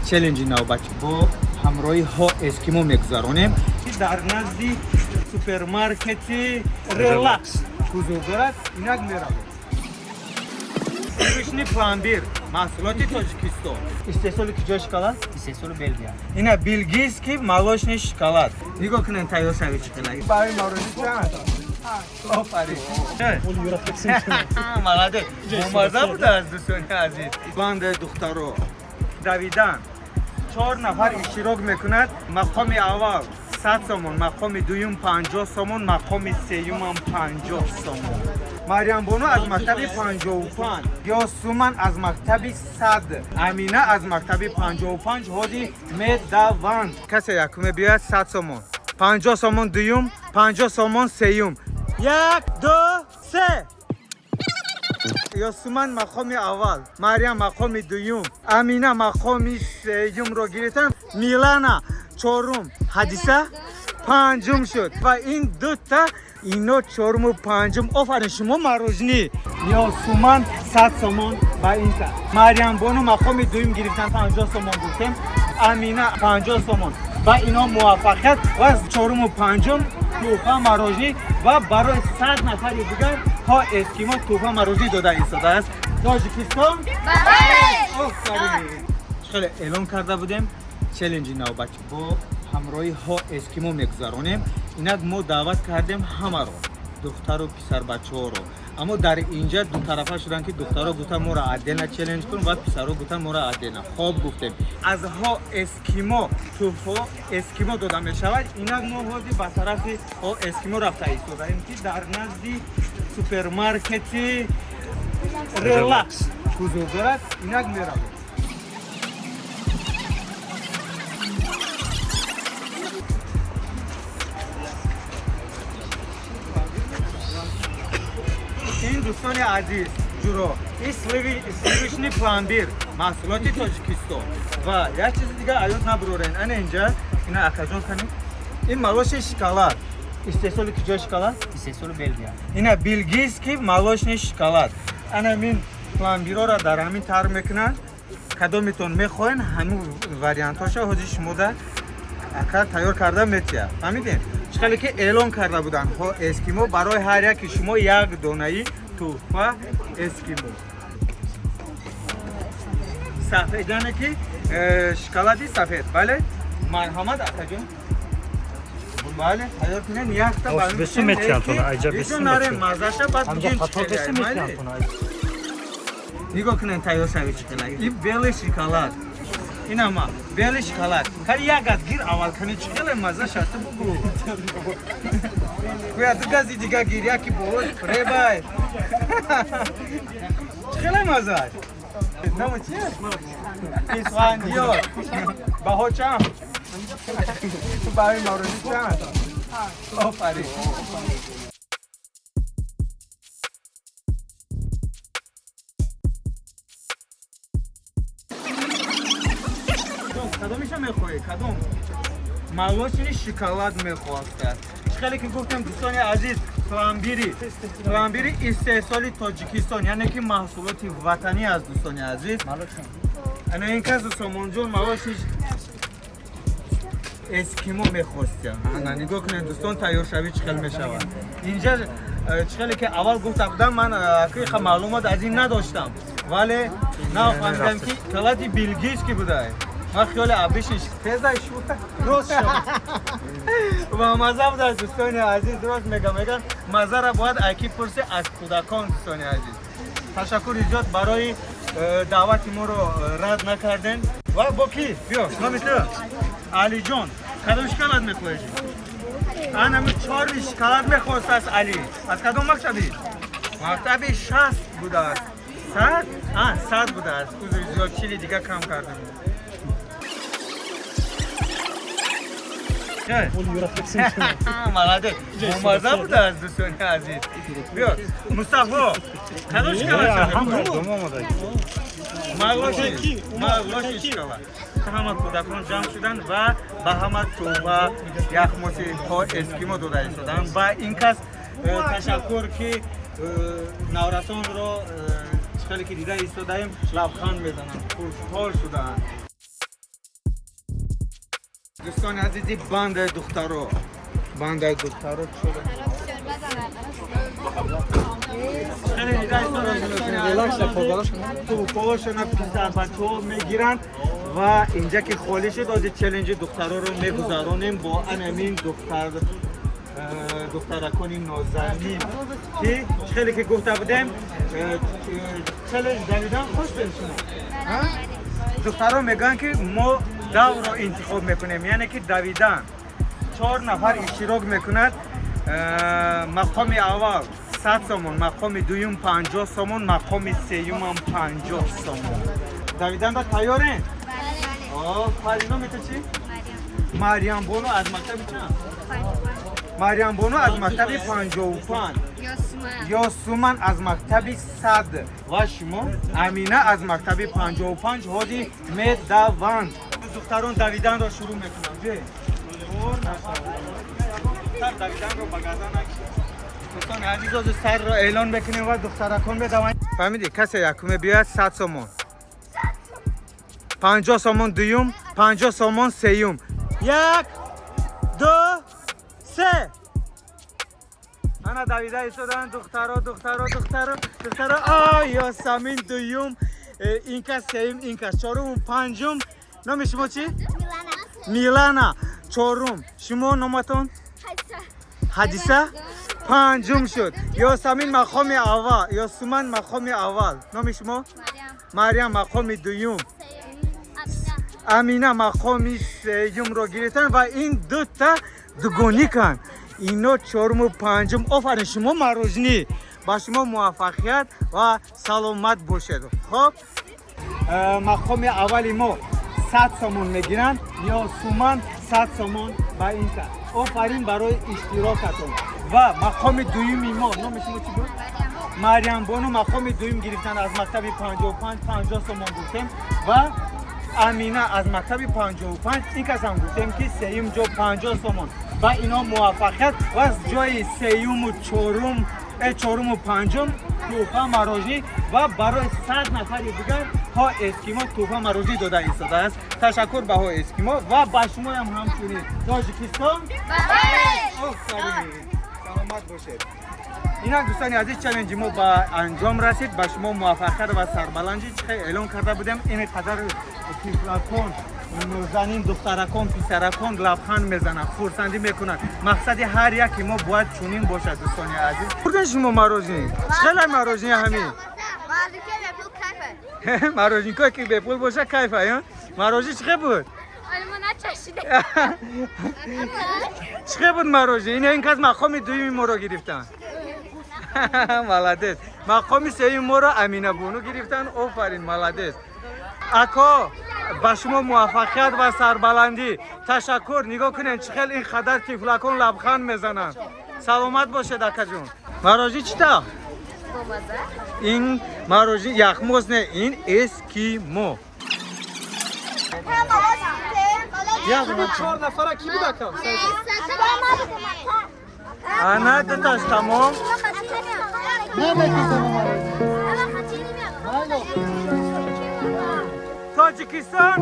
Челленҷи навбатӣ бо ҳамроҳи ҳо Эскимо мегузаронем, ки дар назди супермаркети Релакс ҳузур дорад. Инак меравем. Сливочный пломбир, маҳсулоти Тоҷикистон. Истеҳсоли куҷои шоколад? Истеҳсоли Белгия. Ина бельгийский молочный шоколад. Нигоҳ кунед, тайёр шави чӣ хела. Барои мороженое чанд? Офарин, молодец! Бомаза будааст, дӯстони азиз. Бандаи духтаро давидан, чор нафар иштирок мекунад. Мақоми аввал 100 сомон, мақоми дуюм 50 сомон, мақоми сеюмам 50 сомон. Марьямбону аз мактаби 55, Ёсуман аз мактаби 100, Амина аз мактаби 55. Ҳозир медаванд. Касе якуме биёяд, 100 сомон, 50 сомон дуюм, 50 сомон сеюм. Як, ду, се! Ёсуман мақоми аввал, Марьям мақоми дуюм, Амина мақоми сеюмро гирифтан, Милана чорум, Ҳадиса панҷум шуд. Ва ин дута ино чоруму панҷум. Офарин шумо! Мороженое Ёсуман 100 сомон ба инта, Марьямбону мақоми дуюм гирифтан, 50 сомон гуфтем, Амина 50 сомон ва ино муваффақият ва чоруму панҷум тӯҳфа мороженое. Ва барои 100 нафари дигар ҳо Эскимо тӯҳфа мороженое дода истодааст. Тоҷикистон, офарин! Хеле эълон карда будем, челленҷи навбатӣ бо ҳамроҳи ҳо Эскимо мегузаронем. Инак мо даъват кардем ҳамаро, духтару писарбачаҳоро, аммо дар инҷа дутарафа шуданд, ки духтаро гуфтан, моро отдельно челлендж кун, ва писаро гуфтан, моро отдельно. Хоб, гуфтем, аз ҳо Эскимо тӯҳфо Эскимо дода мешавад. Инак мо ҳозир ба тарафи ҳо Эскимо рафта истодаем, ки дар назди супермаркети Релакс ҳузур дорад. Инак меравем. Ин, дӯстони азиз, ҷуро, ин сливочный пломбир, маҳсулоти Тоҷикистон. Ва як чизи дигар аёд набурорен. Ана инҷа ина, акаҷон, кани, ин молочный шоколад. Истеҳсоли куҷои шоколад? Истеҳсоли Белгия. Ина бельгийский молочный шоколад. Ана мин пломбирора дар ҳамин тар мекунанд. Кадометон мехоҳен, ҳамин вариантҳоша ҳозир шумода ака тайёр карда метиҳад. Фаҳмидем? Чӣ хеле ки эълон карда буданд, ҳо Эскимо барои ҳар яки шумо як донаи тӯҳфа Эскимо сафед, яъне ки шоколади сафед. Бале, марҳамат, акаҷон, бале, тайёр кунед якта. Ош, бесу метиҳанд, айҷа бесу нарем метиҳанд. Мазаша баъд Ҳамҷа бигем. қатор Чӣ бесу хеле, майли? метиҳанд. Нигоҳ кунед, тайёр шави чӣ хела. Ин белый шоколад, инама белый шоколад. Кани, як газ гир аввал, кани, чӣ хеле мазаша, ту бугӯ. Гӯя ду гази дига гир, яки болош ребай. Чӣ хеле мазаш? Намо чи? Исфандиёр. Баҳо чанд? Баҳои мороженое чанд? Офарин! Кадомиша мехоҳӣ? Кадом молочный шоколад мехоҳад? Хеле ки гуфтем, дӯстони азиз, пломбири истеҳсоли Тоҷикистон, яъне ки маҳсулоти ватанӣ аст, дӯстони азиз. Ана ин кас, Сомонҷон, молочный Эскимо мехостям. Ана нигоҳ кунед, дӯстон, тайёршавӣ чӣ хел мешавад инҷа. Чӣ хеле ки аввал гуфта будам, ман ҳақиқа маълумот аз ин надоштам, вале нафаҳмидам, ки шоколади бельгийский будае. Ман хиёли обычный тезай шуд, рост шуд ва маза будааст. Дӯстони азиз, рост мегам, мегам, мазара бояд айки пурси, аз кӯдакон. Дӯстони азиз, ташаккури зиёд барои даъвати моро рад накардем. Ва бо ки биё? Номи ту? Алиҷон, кадом шоколад мехоҳӣ? Анами чорни шоколад мехостааст Али. Аз кадом мактабӣ? Мактаби 60 будааст. 100, а 100 будааст. Узри зиёд, чили дига кам кардем. Молодец! Бомаза будааст, дӯстони азиз. Биё, Мустафо, кадом шоколад? Молочный шоколад. Ҳама кӯдакон ҷамъ шуданд ва ба ҳама тӯҳфа яхмоси ҳо Эскимо дода истоданд. Ва ин кас ташаккур, ки наврасонро чӣ хеле ки дида истодаем, лабханд мезананд, хушҳол шудаанд. Дӯстони азизи, бандаи духтаро, бандаи духтаро шуда. Тӯпҳошона писарбачаҳо мегиранд ва инҷа ки холӣ шуд, ози челленҷи духтароро мегузаронем бо анамин духтар духтаракони нозанин, ки хеле ки гуфта будем, челлендж давидан хостем шумо. Духтаро мегӯянд, ки мо даврро интихоб мекунем, яъне ки давидан чор нафар иштирок мекунад. Мақоми аввал 100 сомон, мақоми дуюм 50 сомон, мақоми сеюмам 50 сомон. Давиданда тайёрен? Офарин. Номета чӣ? Марьямбону аз мактаби чанд? Марьямбону аз мактаби 55, Ёсуман аз мактаби 100 ва шумо, Амина, аз мактаби 55. Ҳозир медаванд. Духтарон давиданро шурӯъ мекунанд. Давиданро ба гардан накишед. Дӯстони азиз, ҳозир сарро эълон мекунем ва духтаракон медаванд. Фаҳмидӣ? Касе якуме биёяд, 100 сомон, 50 сомон дуюм, 50 сомон сеюм. Як, ду, се. Ана давида истодаанд духтаро, духтаро, духтаро, духтаро. Ай, Ёсамин дуюм, ин кас сеюм, ин кас чоруму панҷум. Номи шумо чӣ? Милана чорум. Шумо номатон? Ҳадиса панҷум шуд. Ёсамин мақоми аввал, Ёсуман мақоми аввал. Номи шумо? Марьям мақоми дуюм, Амина мақоми сеюмро гирифтанд ва ин дута дугониканд, ино чоруму панҷум. Офарин, шумо мороженое. Ба шумо муваффақият ва саломат бошед. Хоб, мақоми аввали мо 100 сомон мегиранд. Ёсуман 100 сомон ба ин кас. Офарин барои иштирокатон. Ва мақоми дуюми мо, номи шумо чӣ буд? Марьямбону мақоми дуюм гирифтанд аз мактаби 55, 50 сомон гуфтем. Ва Амина аз мактаби 55, ин касам гуфтем, ки сеюм ҷо 50 сомон. Ва ино муваффақият. Ва ҷои сеюму чорум, чоруму панҷум тӯҳфа мороженое. Ва барои 100 нафари дигар ҳо Эскимо тӯҳфа мороженое дода истодааст. Ташаккур ба ҳо Эскимо ва ба шумоям ҳамчунин. Тоҷикистон, офарин, саломат бошед. Инак, дӯстони азиз, челленҷи мо ба анҷом расид. Ба шумо муваффақият ва сарбаландӣ. Чӣ хел эълон карда будем, ин қадар тифлакон нозанин, духтаракон, писаракон лабханд мезананд, хурсандӣ мекунанд. Мақсади ҳар яке мо бояд чунин бошад, дӯстони азиз. Бурден шумо мороженое? Чӣ хелай мороженое ҳамин? Мороженкое ки бепул боша, кайфа. Мороженое чӣ хел буд? Чӣ хел буд мороженое? Ина ин кас мақоми дуюми моро гирифтанд. Молодец. Мақоми сеюми моро Амина бону гирифтанд. Офарин, молодец. Ако, ба шумо муваффақият ва сарбаландӣ. Ташаккур. Нигоҳ кунед, чӣ хел ин қадар тифлакон лабханд мезананд. Саломат бошед, акаҷон. Мороженое чӣ та? Ин мороженое яхмоз не, ин Эскимо. Чор нафара ки буд, акам? Ана дуташ тамом. Намекизам. Тоҷикистон.